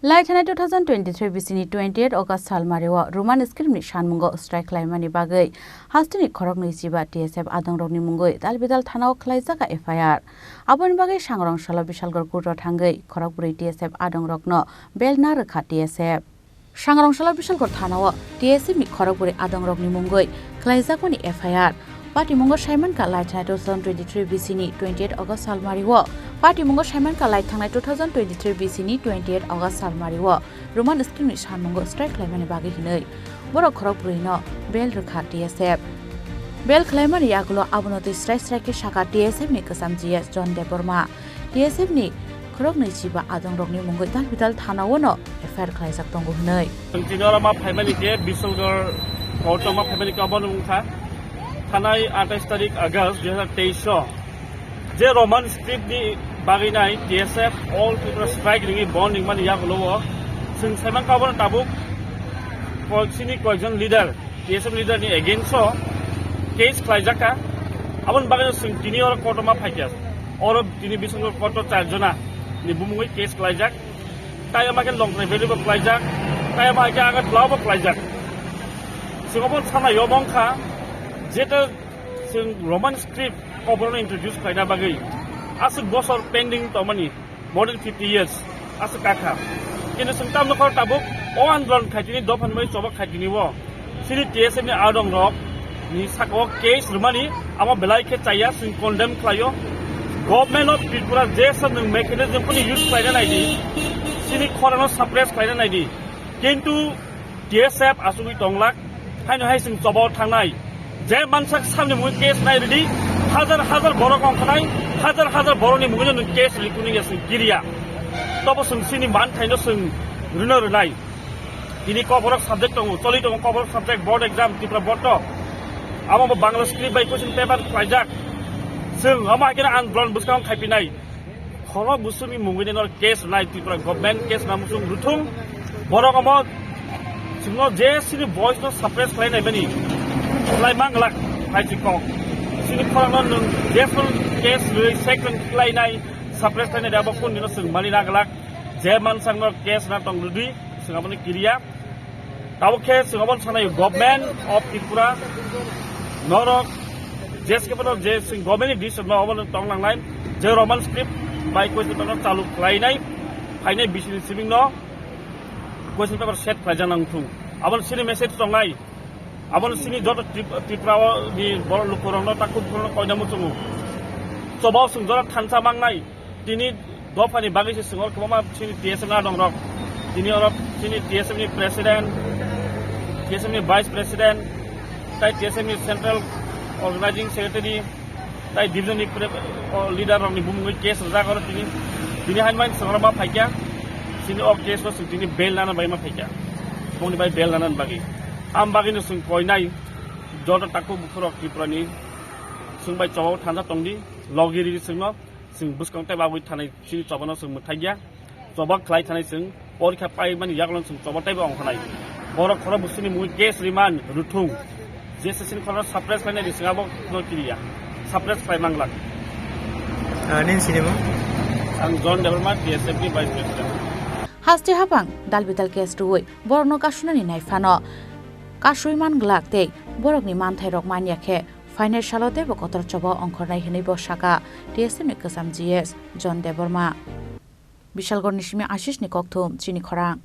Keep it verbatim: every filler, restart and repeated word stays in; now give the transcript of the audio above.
Lai thanai two thousand twenty-three bisini twenty-eight August salmario Roman script ni sanmungo strike khlaimani bagwi hasteni khoroknwi chiba T S F adongrokni mungwi dalbidal thanao khlaijak F I R. Aboni bagwi Sangrong salo Bishalgarh court-o thangwi khorokbrwi T S F adongrokno bail na rwkha T S F. Sangrong salo Bishalgarh thanao T S F ni khorokbrwi adongrokni mungwi khlaijakmani F I R. Patimungo saimankha lai thanai two thousand twenty-three bisini twenty-eight August salmario. Patimungo saimankha lai thangnai two thousand twenty-three bisini twenty-eight August salmario Roman script ni sanmungo strike khlaimani bagwi hinwi borok khorokbrwino bail rwkha T S F. Bail khlaimani yagulo abono twi srai srai khe sakha T S F ni kwcham G S John Debbarma. T S F ni khoroknwi chiba adongrokni mungwi dalbidal thanao no F I R khlaijak tongo hinwi. Chwng tini oro ma phaimani khe Bishalgarh court-o ma phaimani khe obono wngkha thanai atais tarik August dui hazar teis o je Roman script ni bagwi nai T S F All Tripura Strike ringwi bon ringmani yagulo o chwng saimankha obono tabuk koi-, chini koijon leader T S F leader ni against o case khlaijak kha. Aboni bagwi no chwng tini oro court o ma phaikha. Oro tini bisingo court o char jona ni bumungwi case khlaijak. Tai ama khe Longtrai Valley bo khlaijak, tai ama khe Agartala bo khlaijak. Chwng obo sana yo mong kha, jeta chwng Roman script oborno introduce khlaina bagwi aswk bosor pending tongmani. More than fifty years aswk kakha. Kintu chwng tamno khor tabuk o andolon khaitini, dophani bai chobok khaitini o chini T S F ni adong rok ni saka o case rwmani amo belai khe chaya, chwng condemn khlaio. Government of Tripura je sa nwng mechanism phano use khlaina naidi, chini khorano suppress khlaina naidi. Kintu T S F asugwi tonglak, haino hai chwng choba o thangnai. Je mansak samni mungwi case nai rwdi, hajar hajar borok ongkhanai, hajar hajar borokni mungwino nwng case rikuni ya chwng kiriya. Tobo chwng chini manthaino chwng rwno rwnai. Tini koborok subject tongo, choli tongo koborok subject, board exam, Tripura board to. Amo bo Bangla script bai question paper khlaijak. Chwng amo hai kheno andolon bwskang khaipinai. Khorok busumi mungwini nor case nai Tripura government case na musung ruthung. Borok omo chwngno je chini voice no suppress khlai nai bani khlai manglak hai chikok. Chini khorokno nwng je full case rwi second khlai nai suppress khlai nai abo kun dino chwng mani naglak. Je mansang no case na tong rwdi chwng aboni kiriya. Tabuk khe chwng obono sanai government of Tripura norok je se kebo je chwng government ni decision no obono tong nangnai je Roman script bai question paper no chalu khlainai phainai bisini sibing no question paper set khlaijak nang thung. Abono chini message tongnai, abono chini joto Trip-, Tripura o ni borok lukurok no takhuk bukhurok no koina muchungo. Choba o chwng jora thansa mangnai. Tini dophani bagwi se chwng oro kwbangma chini T S F ni adong rok. Tini oro chini T S F ni president, T S F ni vice president, tai T S F ni central organizing secretary, tai division ni pre-, o leader rok ni bumungwi case rwjak oro tini. Tini hai man chwng oro ma phaikya, chini o case o chwng tini bail nana bai ma phaikya. Boni bai bail nana bagwi. Am bagwi no chwng koinai joto takhuk bukhurok Tripura ni chwng bai choba o thansa tongdi, logi rigi chwngno. Chwng bwskang tei bagwi thanai chini chobano chwng mwthai ya. Choba khlai thanai chwng porikha paimani yagulo chwng choba teibo ongkhanai. Borok khorok bwswkni mungwi case riman ruthung. J S S ni khorok suppress khlainai di chwng abo no kiriya. Suppress khlai manglak. Ah, nini sinimung? Ang John Debbarma, T S F ni Vice President. Haste habang dalbidal case rwui borokno kasunani naiphano kasui manglak tei borokni manthairok manya khe phainai salo teibo kotor choba ongkhornai hwnwi bo sakha T S F ni kwcham G S John Debbarma. Bishalgarh ni simi Ashish ni kokthum chini khorang.